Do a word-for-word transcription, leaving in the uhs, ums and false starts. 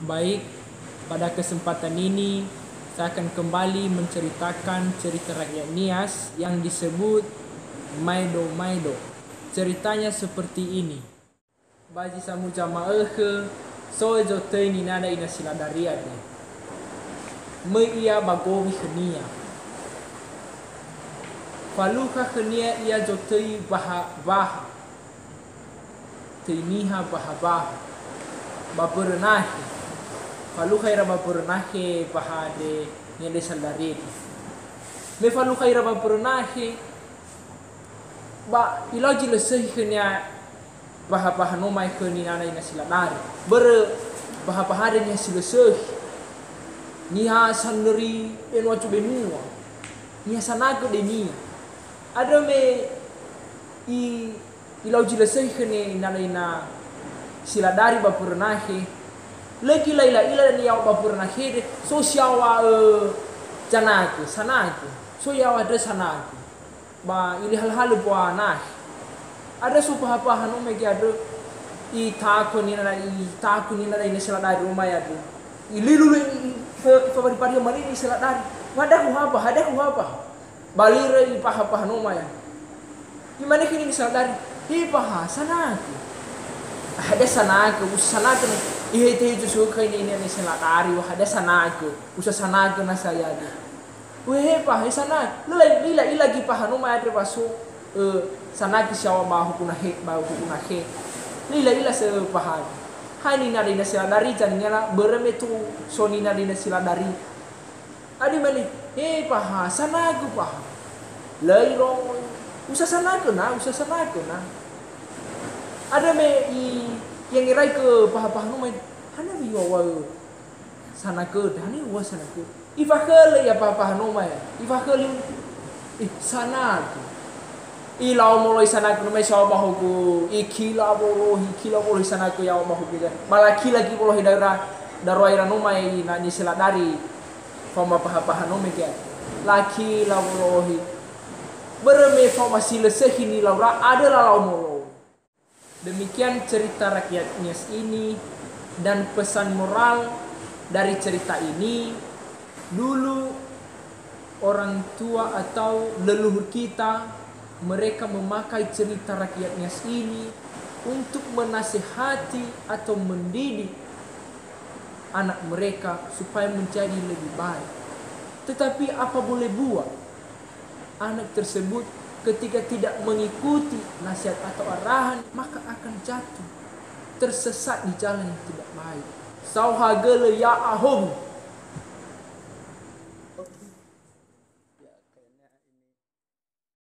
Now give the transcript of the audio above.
Baik, pada kesempatan ini saya akan kembali menceritakan cerita rakyat Nias yang disebut Maedo-maedo. Ceritanya seperti ini. Ba zi samuza ma'ökhö, so zotõi ninada ina si ladari andre. Möi ia ba gowi khönia. Falukha khönia ia zotõi baha-baha. Töi niha baha-baha. Ba mbörö nahe. Falukha ira ba mbörö nahe baha andre niha si ladari. Me falukha ira ba mbörö nahe, ba ilau zi lö sökhi khönia baha-baha no ma'ökhö ninada ina si ladari. Börö baha-baha andre niha si lö sökhi. Niha sanöri benua to benua. Niha sanagö dania. Andrö me i-, ilau zi lö sökhi khönia ninada ina si ladari ba mbörö nahe. Lö gila ila-ila niha ba mbörö nahe andre, so si yaŵa, ö, zanagö, sanagö. So yaŵa andrö sanagö. Ba ilihalhalö mbua nahe. Andrö so baha-baha no mege andrö. Itakö ninada, itakö ninada ina si ladari no ma'ökhö andrö. Ililu le i, i, fe-, febari-bari mane ni si ladari. Hadia huhaba, hadia huhaba. Ba lö ibaha-baha no ma'ökhö. Imane khönia ni si ladari, "He baha, sanagö." "Hadia sanagö, usa sanagö na." Ihe tehe Yusuf khönia ni si ladari, "Wa hadia sanagö, usa sanagö na saya." Wehe ba, he sanagö. Lö la-, lö ila-ila göi baha no ma'ökhö andre wa so, ö, sanagö si yaŵa ba huku nahe, ba huku nahe. Lö ila-ila sö baha. Hai ninada ina si ladari zaningala börö me tou so ninada ina si ladari. Andrö imane, "He baha, sanagö baha." Lö irongo. "Usa sanagö na, usa sanagö na." Andrö me i-, i'angeraigö baha-baha no ma'ökhö, "Hana wa iŵa'ö?" Sanagö, dania ua sanagö. Ifakhölö ia baha-baha no ma'ökhö. Ifakhölö, "Ih, sanagö." Ilau moloi sanagö no ma'ökhö si yaŵa ba huku. Ikila wolohi, ikila wolohi sanagö yaŵa ba huku. Ba lakila göi wolohi darua, darua ira no ma'ökhö ina ni si ladari. Faoma baha-baha no mege. Lakila wolohi. Börö me faoma si lö sökhi nilaura andrö lalau moloi. Demikian cerita rakyat Nias ini, dan pesan moral dari cerita ini, dulu orang tua atau leluhur kita, mereka memakai cerita rakyat Nias ini untuk menasehati atau mendidik anak mereka supaya menjadi lebih baik. Tetapi apa boleh buat? Anak tersebut ketika tidak mengikuti nasihat atau arahan, maka akan jatuh, tersesat di jalan yang tidak baik. Saohagölö ya'ahowu.